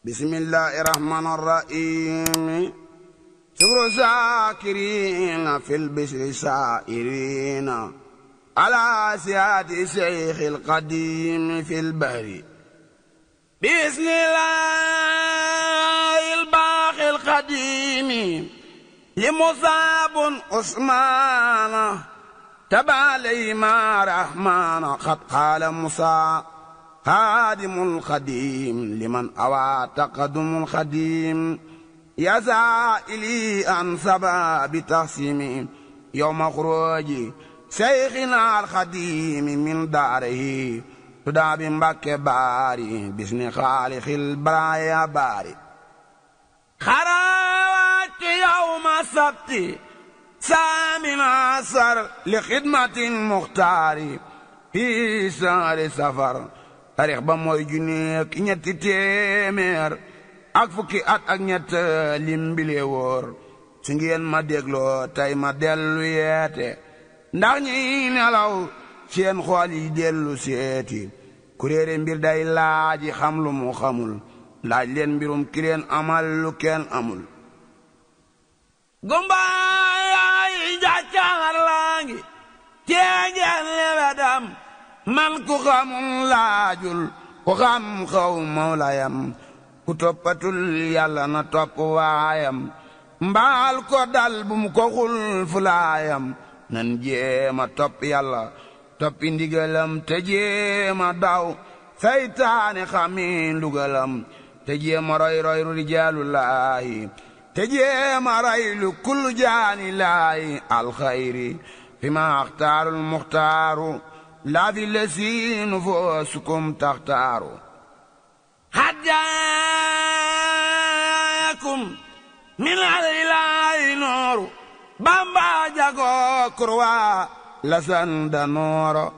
بسم الله الرحمن الرحيم شكر ساكرين في البشر سائرين على سياد شيخ القديم في البحر بسم الله الباقي القديم لمصاب عثمان تبع لي ما رحمن قد قال موسى خادم الخديم لمن أوى تقدم الخديم يا سائلي عن سباب تقسيم يوم خروج شيخنا الخديم من داره تدعى بمبك باري باسم خالق البرايا باري خرجت يوم السبت ثامن عشر لخدمة المختار في شهر سفر تاريخ ba mooy junneek ñetti téeméer ak fukki at ak ñett lim bile wóor su ngeen ma dégloo tey ma dellu yeete ndax ñi nelaw seen xool yi dellu seeti kuréere mbir day laaji xam lu mu xamul laaj leen mbirum ki leen amal lu kenn amul gumbaay jàccaar laangi teegeen lebedam man ku xamul laajul ku xam xaw mawlayam ku toppatul yàlla na topp waayam mbaal ko dal bu mu ko xul fulaayam nan jéema topp yàlla toppi ndigalam te jéema daw saytaane xami ndugalam te jéema roy ru rijaalullaahi te jéema roy lu kullu jaani laahi alxayri fi ma axtaarul muxtaaru لا في الذي نفوسكم تختاروا حجاكم من الإله نور بامبا جاكو كروا لسند نور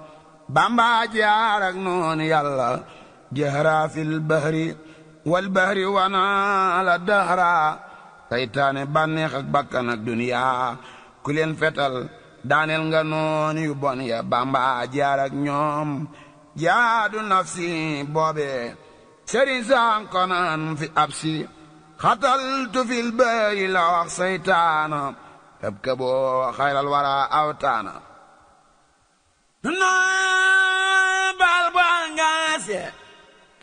بامبا جارك نون يلا جهرا في البحر والبحر ونال الدهر تيتان بانيخ بكنك دنيا كلين فتل daaneel nga noon yu bon ya Bamba jaar ak ñoom jaadu nafsi boobe sëriñ saan konaan fi absi xataltu fil bari la wax saytaana ëb ka boo xayral wara awtaana noo bal ba ngaase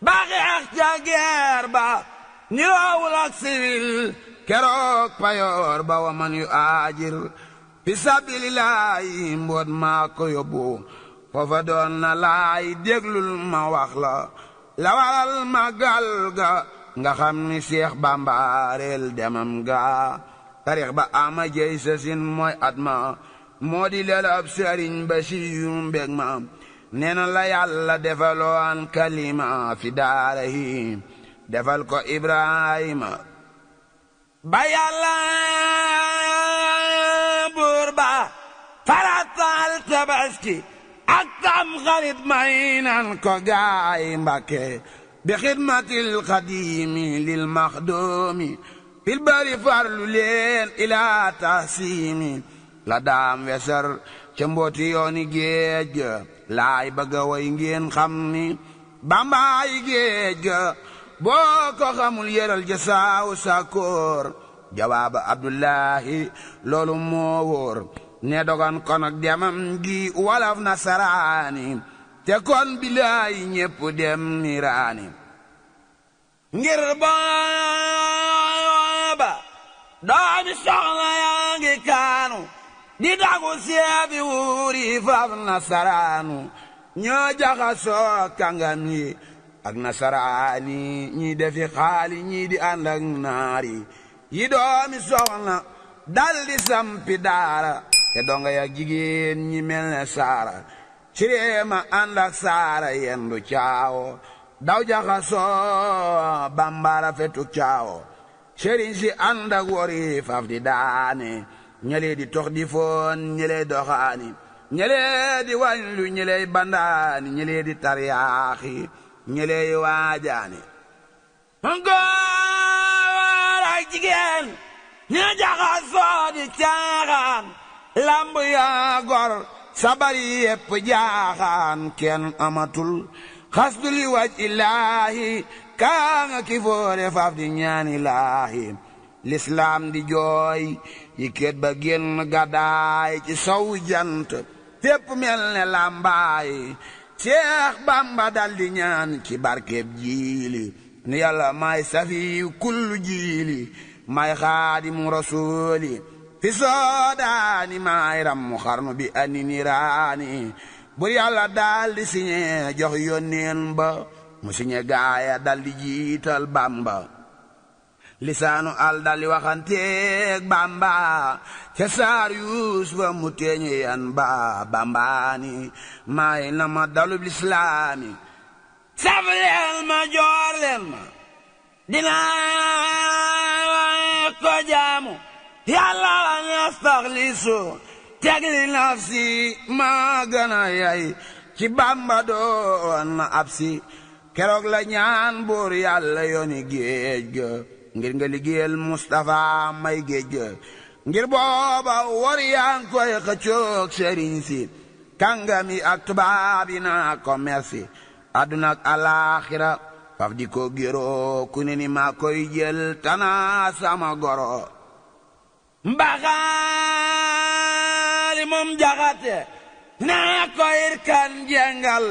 ba xeex ca geer ba niroowul ak siwil keroog payoor ba wa man yu aajir fi sabilillahi mboot maa ko yóbbu foofa doon na laay déglul ma wax la waral magal ga nga xam ni Seex Bambaareel demam ga tarix ba ama jey sa sin mooy at ma moo di lelab Sëriñ Basiiru mbég ma nee na la yàlla defaloon kalima fi daarahi defal ko Ibrahima ba yàlla faratal tabaski ak tam xarit may nan ko gaay Mbàkke bi xidmatil xadimi lil maxdoomi fil bari farlu leen ilaa tahsimi la daam wesar ca mbooti yooni géej ga laay bëgga way ngeen xam ni Bambaay géej ga boo ko xamul yëral ja saaw sakoor jawaaba Abdullahi loolu moo wóor ne dogan kon ak demam gi walaf nasaraani te kon bilaay ñépp dem niraani ngir booba doomi soxna yaa ngi kaanu di dagu seebi wuuri faf nasaraanu ñoo jaxasoo kàngam yi ak nasaraani ñii defi xaali ñii di ànd ak naari yi doomi soxna dal di sampi daara te donga yak jigéen ñi mel ne saara ciréema ànd ak saara yendu caawo daw jaxasoo bambara fetu caawo sëriñ si ànd ak wori faf di daane ñelee di tox di foon ñelee doxaani ñelee di wañlu ñelee bandaani ñelee di taryaaxi ñelee waajaani góor ak jigéen ñi jaxasoo di caaxaan lamb yaa gor sabari yépp jaaxaan kenn amatul xasdu li waj illaahi kaanga ki foore faaf di ñaani laahi lislaam di jooy yikket ba génn gàddaay ci sowu jant fépp mel ne làmbaay Seex Bamba dal di ñaan ci barkeb jiili ni yàlla may safi kullu jiili may xaadimu rasuuli fi soodaani may rammu xarnu bi ani niraani bur yàlla dal di siñe jox yónneen ba mu siñe gaaya dal di jiital Bamba lisaanu al dal di waxanteeg Bamba ca saar Yuusufa mu teeñe yan ba Bambaani may na ma dalub lislaami saf leen ma joor leen ma dinaa ko jaamu yàlla la nastaxlisu tegli nafsi maa gën a yay ci Bamba doon na ab si keroog la ñaan buur yàlla yooni géej ga ngir nga liggéeyal Mustafa may géej ga ngir booba war yaa ngi koy xëccoog sëriñ si kàngami ak tubaab yi naa ko merci àdduna ak alaaxira faf di ko géroo ku ne ni maa koy jël tanaa sama goro mbaxaali moom jaxate naa koy irkan jengal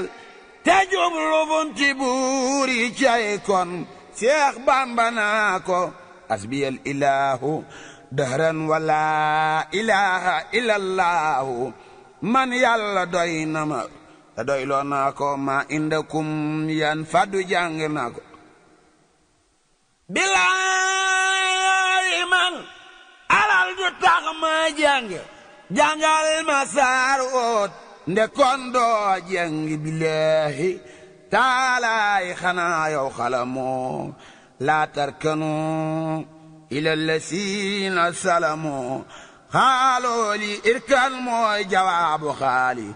te jublu bunti buur yi cay kon Seex Bamba naa ko asbiyal ilahu dahran wala ilaha illallahu man yàlla doy na ma te doyloo naa ko ma indakum yan faddu jàng naa ko bilaayi man alal du tax ma jàng jàngal ma saar oot nde kon doo jàng bilaahi taalaay xanaa yow xalamoo laa tarkanu ila lasiina salamoo xaalooli irkan mooy jawaabu xaali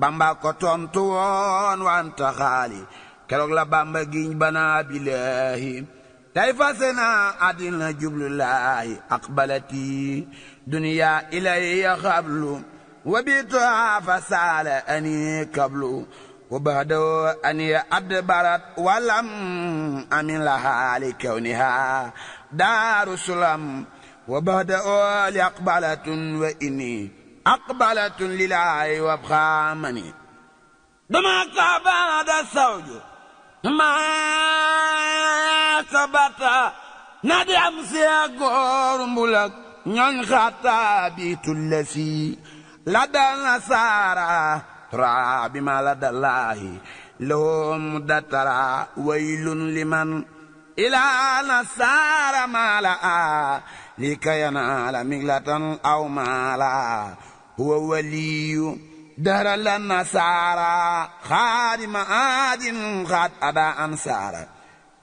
Bamba ko tontu woon wanta xaali keroog la Bamba giñ banaa bilaahi tay fasena àddina jublulaahi aqbalati duniya ilayya xablu wa bituha fasaala ani kablu wa bahdo ani adbarat walam amin laha li kawniha daaru sulam wa bahdo li aqbalatun wa inni aqbalatun lillahi wa bxaamani dama ka baada sawju ma ka bata na di am see góor mbulak ñoñ xataa bi tullasi la dal nasaara tra bi ma la dallaahi lahum datara waylun liman ilaa nasaara maala li kayanaala miglatan aw maala huwa waliyu dahra la nasaara xaadima aadin xaad ada ansaara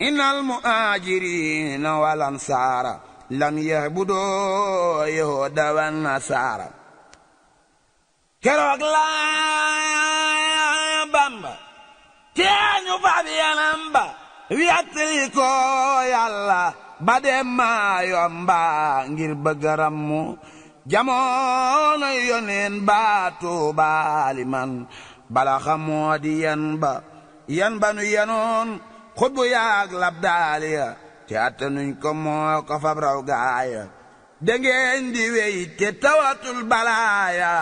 innal muhaajiriina wal ansaara lam yahbudoo yahuuda wan nasaara keroog la Bamba teeñu fab yanam ba wiyattali ko yàlla ba dem maa yomba ngir bëgg rammu jamono yoneen ba tuubaali man bala xamoo di yan ba nu yenoon xutbu yaag labdaaliya te attanuñ ko moo ko fab raw gaaya dangeen di wey te tawatul balaaya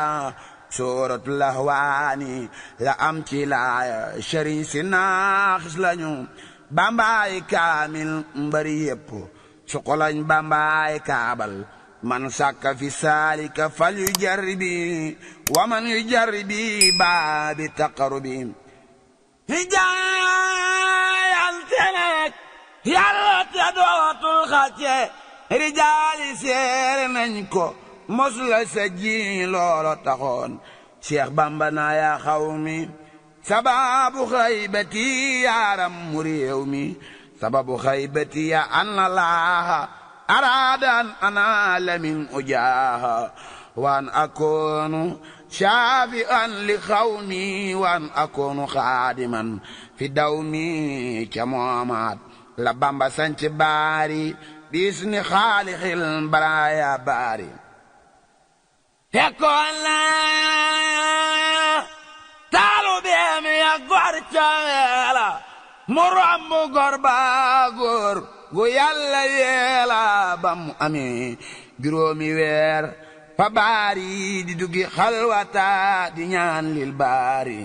sooratul ahwaani la am ci laaya sëriñ si naaxis lañu Bambaay kaamil mbari yépp suqulañ Bambaay kaabal man sàkka fi saalika fal yu jarribi wa man yu jarribi baabi taqarrubi hijaayante nekk yàlla te dootul xàcce rijaali seere nañ ko mosula sa ji loolo taxoon Cheikh Bamba naa yaa xawmi sababu xaybati yaaram mu réew mi sababu xaybati ya anna laaha araadan anaala min ujaaha waan akoonu shaafi'an li xawmi waan akoonu xaadiman fi dawmi ca moomaat la Bamba sanc baari bisni xaalixil baraaya baari fekkoon la taalu beem ya gor ca weela mu romb gor ba góor gu yàlla yeela ba mu amee juróomi weer fa baari di duggi xalwata di ñaan lil baari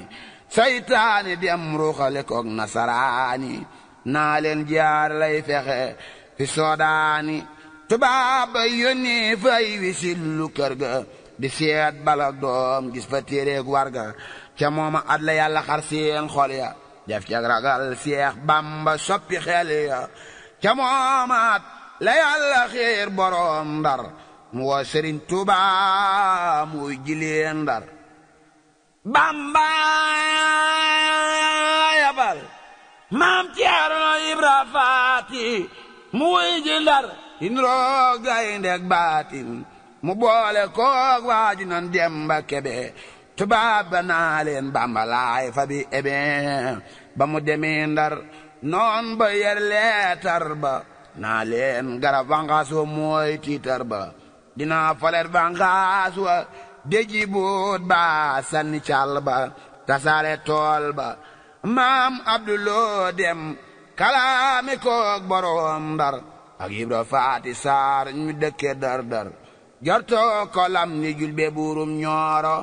saytaani di am ruuxale koog nasaraani naa leen jaar lay fexe fi soodaani tubaab ba yónni fay wisillu kër ga di seet balak doom gis fa téereeg warga ca mooma at la yàlla xar seen xol ya def ca ragal Seex Bamba soppi xel ya ca mooma at la yàlla xiir boroom Ndar mu woo Sëriñ Tuubaa muy jileen Ndar Bamba yabal maam Ceerno Ibra Faati muy ji Ndar indroo gayndeg baatin mu boole koog waaju nan Demba Kebe tubaab ba naa leen Bamba laay fa bi ebe ba mu demee Ndar noon ba yer leetar ba naa leen garab vangaas wa mooy tiitar ba dinaa falet vangaas wa deji boot ba sanni cal ba tasaare tool ba maam Abduloo dem kalaami koog boroom Ndar ak Ibra Faati Saar ñu dëkke Dar Dar jortoo kolam ni julbe buurum Ñooro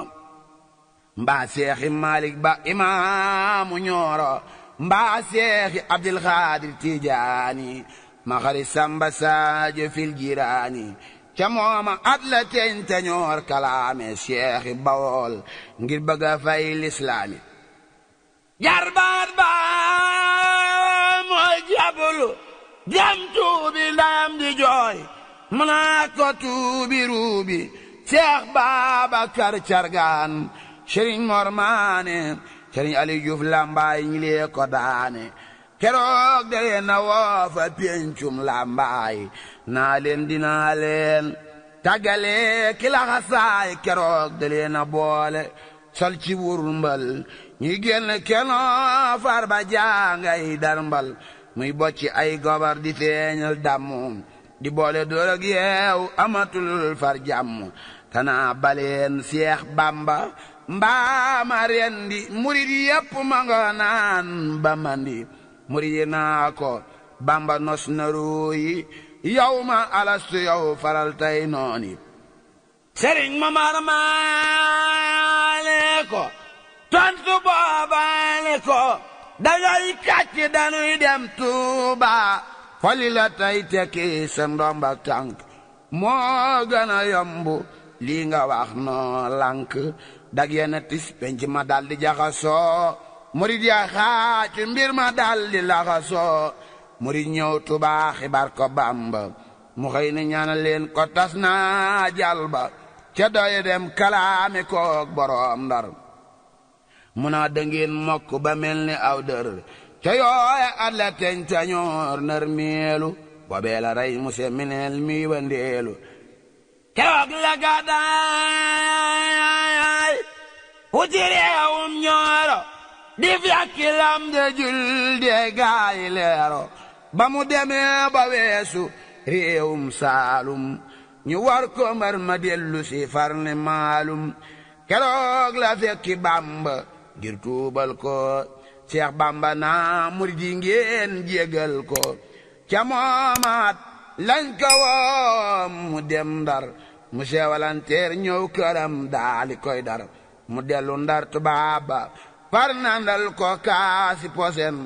mbaa Seexi Malik Ba imaamu Ñooro mbaa Seexi Abdul Xaadir Tijaani ma xari Samba Saajo fil jiraani ca mooma at la teñ ta ñoor kalaame Seexi Bawol ngir bëgga fay lislaami jarbaat ba mooy jabulu dem tuubi ndam di jooy mu naa ko tuubi ruubi Seex Babakar Cargaan Sëriñ Mor Maane Sëriñ Ali Juuf Lambaay ñi lee ko daane keroog da leen na woo fa péncum Lambaay naa leen dinaa leen tàggale ki laxasaay keroog da leen na boole sol ci wurmbal ñi génn kenoo far ba jaangay darmbal muy bocci ay gobar di feeñal dammu di boole door ak yeew amatul far jàmm tanaa baleen Seex Bamba mbaama rendi murid yépp ma nga naan ba mandi murid yi naa ko Bamba nos na ruuyi yow ma alastu yow faral tay nooni Sëriñ Mamar maale ko tontu boobaale ko dangay kàcc danuy dem Tuuba foli la tay tekki sa ndombak tànk moo gën a yombu lii nga wax noo lànk dag yena tis penc ma daldi jaxasoo murid ya xaac mbir ma daldi laxasoo murid ñëw Tuuba xibaar ko Bamba mu xëy ne ñaanal leen ko tas naa jalba ca doye dem kalaame koog boroom Ndar mu naa dëngeen mokk ba mel ni aw dër ca yooye at la teñ tañoor nar meelu boobee la rey muse mineel mi wandeelu keroog la gàddaay wuti réewum Ñooro di fekki lam de jul de gaayi leero ba mu demee ba weesu réewum Saalum ñu war ko mbar ma dellu si far ne maalum keroog la fekki Bamba ngir tuubal ko Seex Bamba naa murid yi ngeen jégal ko ca moomaat lañ ko woo mu dem Ndar mu seewalanteer ñëw këram daali koy dar mu dellu Ndar tubaab ba far nandal ko kaasi posen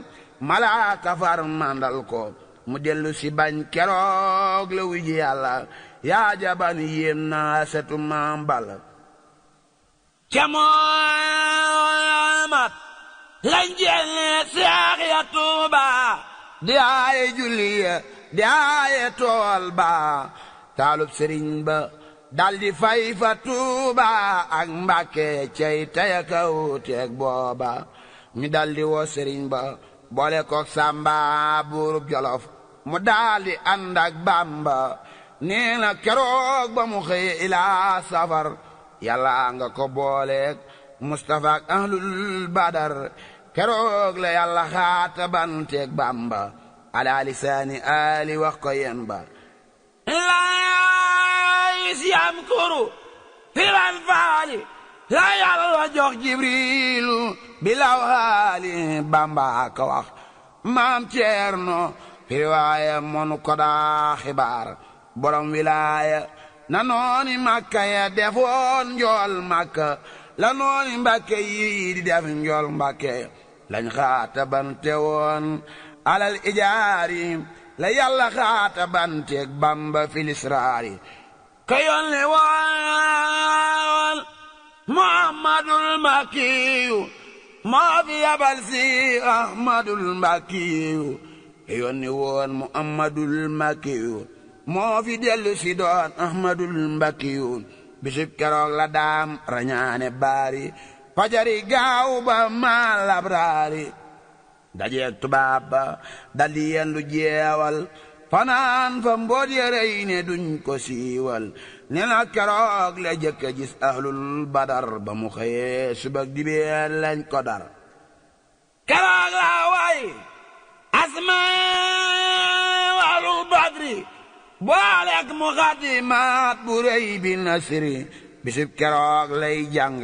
malaaka far mandal ko mu dellu si bañ keroog la wuji Yàlla yaa jaban yéem naa setu maam Balla ca moomaat lañ jelle Seex ya Tuuba di aaye julli di aaye tool ba taalub sëriñ ba daldi fay fa Tuuba ak Mbàkke cey taya kaw teeg booba mi daldi woo sëriñ ba boole kook Sàmba buurub Jolof mu daldi ànd ak Bàmba nee na keroog ba mu xëye ilaa safar Yàlla nga ko booleeg Mustafa ak ahlul Badar keroog la Yàlla xaata banteeg Bàmba ala lisaani ali wax ko yen ba laayis yam kuru filan faali la Yàlla jox Jibriilu bilaw haali Bàmba ka wax maam Ceerno firiwaaya monu ko daa xibaar borom wilaaya na nooni Makka ya defoon njool Makka la nooni Mbàkke yi di def njool Mbàkke lañ xaata bante woon alal ijaari la yàlla xaata banteeg Bamba filisraari ka yónni woon Muhammadul Makkiyu moo fi yabal si Ahmadul Makkiyu ka yónni woon Muhammadul Makkiyu moo fi dellu si doon Ahmadul Makkiyu bisub keroog la daam rañaane baari fajari gaaw ba maa labraari dajeeg tubaab ba daldi yendu jeewal fanaan fa mboot yërey ne duñ ko siiwal ne na keroog la jëkk a gis ahlul badar ba mu xëyee subak dibéer lañ ko dar keroog la way asma ahlul badri booleek mu xatimaat bu rëy bi nasri bisub keroog lay jàng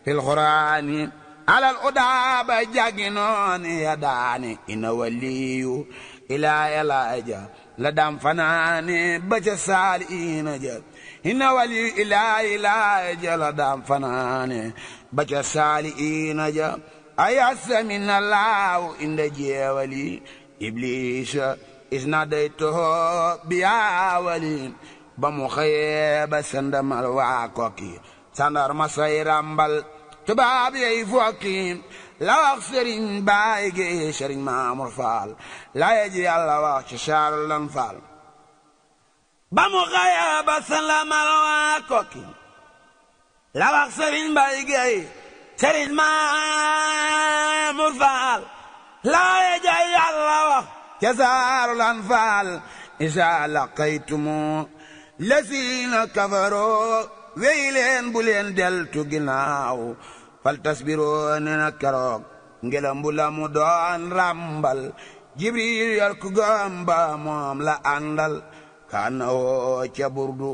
fil xuraani alal udaaba jàggi nooni ya daani ina waliyu ilaa yalaaja la dam fanaane ba ca saali ina ja ina waliyu ilaa yalaaja la dam fanaane ba ca saali ina ja ayasa min allahu inda jeewali iblisa isna day toho biyaawali ba mu xëyee ba sandamal waa kokki sandar ma say rambal tubaab yey fokki la wax sëriñ baay gi sëriñ Maamur Faal la yeji yàlla wax ci Saarul Anfaal ba mu xëyee ba sandamal waa kokki la wax sëriñ baay gi sëriñ Maamur Faal la yeji yàlla wax ci Saarul Anfaal isa laqaytumu lasiina kafaroo wey leen bu leen deltu ginnaaw fal tasbiroo ne na keroog ngelam bu la mu doon ràmbal Jibril yor ku gamba moom la àndal kaana woo ca burdu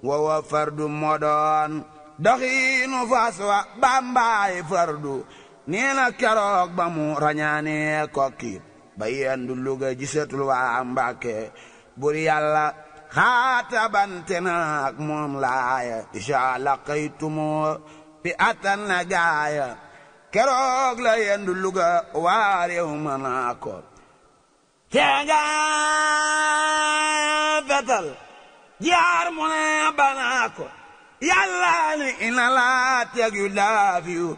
wowa fardu moo doon doxiinu fas wa Bambaay fardu nee na keroog ba mu rañaane kokki ba yendu Luga gisatul waa Mbàkke bur yàlla xaata bante naak moom laaya isa laqaytumu fi atan na gaaya keroog la yendu Luga waa réew ma naa ko teenga fetal jaar mu ne banaa ko yàlla ni ina laa teg yu laafiyu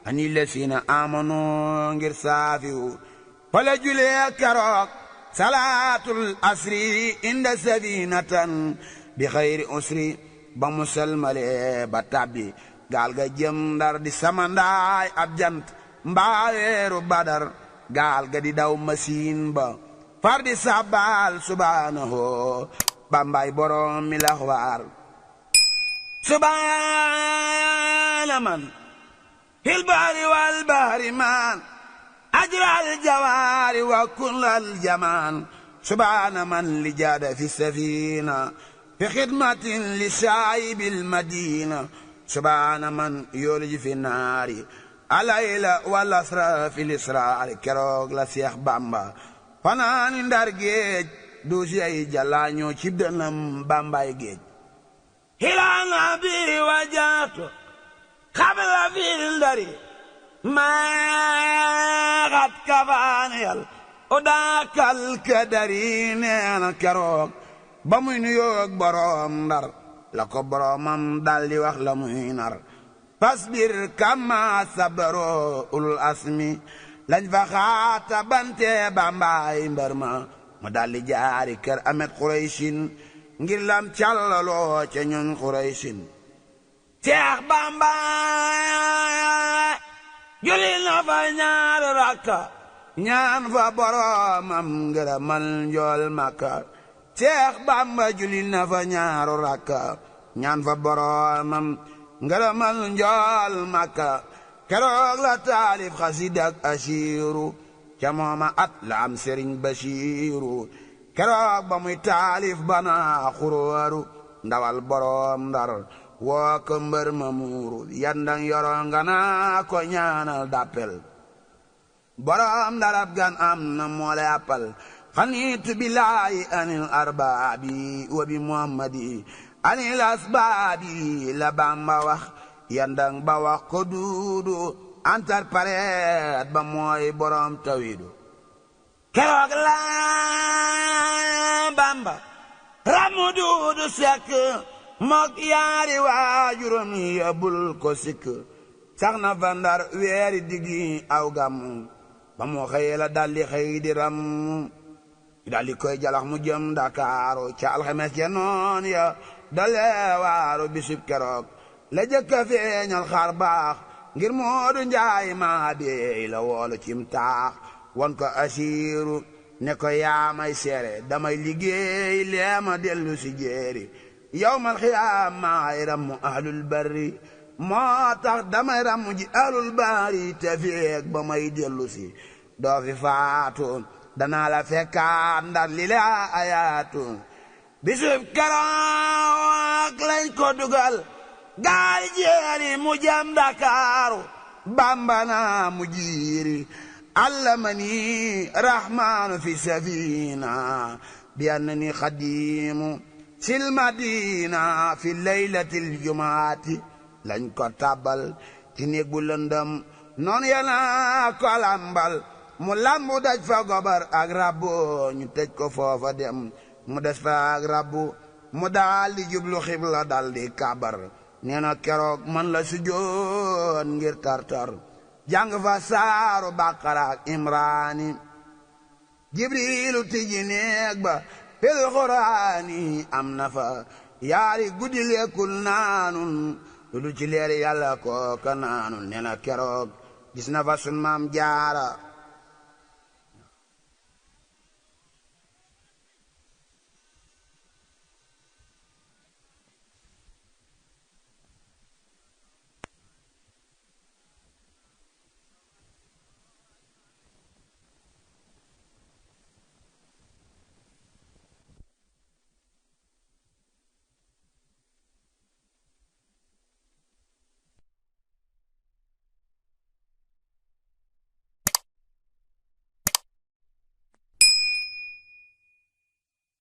ani lesina amanu ngir saafiyu fala julee keroog salaatul asri inda safinatan bi xayri usri ba mu selmale ba tabbi gaal ga jëm Ndar di samandaay ab jant mbaaweeru Badar gaal ga di daw masiin ba far di sabbaal subhaanahu Bambaay borom mi laxwaar subhaana man fil bahri wal bahri man ajral jawaari wa kullal jamaan subhaana man li jaada fi safina fi xidmatin li saayibil madina subhaana man yooliji fi naari alayla wal asra fil israari keroog la Seex Bamba fanaani Ndar géej duusi ay jalaañoo cib dënam Bambaay géej hilaa nabi wajaatu xabla fil Ndari maaxat kafaaniyal o daakal kadari neena keroog ba muy nuyoog boroom Ndar la ko boroomam daldi wax la muy nar fasbir kama sabaro ulul asmi lañ fa xaata bante Bambaay mbar ma mu daldi jaari kër Amet Xuraysin ngir lam càllaloo ca ñoñ Xuraysin Seex Bamba julli na fa ñaari rakka ñaan fa boroomam ngërëmal njool Makka Seex Bamba julli na fa ñaari rakka ñaan fa boroomam ngërëmal njool Makka keroog la taalif xasidak asiiru ca mooma at la am Sëriñ Basiiru keroog ba muy taalif bana xuróoru ndawal boroom Ndar woo ko mbër ma muuru yandang yoro nga naa ko ñaanal dappel borom darab gan am na moo la yàppal xaniitu billaahi anil arbaabi wa bi muhammadi anil asbaabi la Bamba wax yandang ba wax ko duudu antar pareet ba mooy borom tawidu keroog la Bamba ramu duudu sekk mok yaari waajuram yabul ko sikk sax na fa Ndar weeri diggi aw gàmmu ba moo xëy la daldi xëy di ram daldi koy jalax mu jëm Ndakaaru ca alxames ya noon ya dale waaru bisub keroog la jëkka feeñal xar baax ngir Moodu Njaay maa beey la woolu cim taax won ko asiiru ne ko yaamay seere damay liggéey leema dellu si jéeri yawmal xiyaam maay rammu ahlul barri moo tax damay rammu ji ahlul bari te feek ba may dellu si doo fi faatu danaa la fekkaat Ndar li la ayaatu bisub keroog lañ ko dugal gaal jeeri mu jëm Dakaaru Bamba naa mu jiiri allamani rahmaanu fi safina bi annani xadimu sil madina fi laylatil jumaati lañ ko tabal ci néeg bu lëndëm noon yana ko lambal mu lambu daj fa gobar ak rabbu ñu tëj ko foofa dem mu des fa ak rabbu mu daal di jublu xibla dal di kabar nee na keroog man la sujjoon ngir tartar jàng fa saaru Baqara ak Imraani Jibriilu tijji néeg ba fil Quraani am na fa yaari guddi lekkul naanun lu ci leeri Yàlla kooka naanul nee na keroog gis na fa sun maam Jaara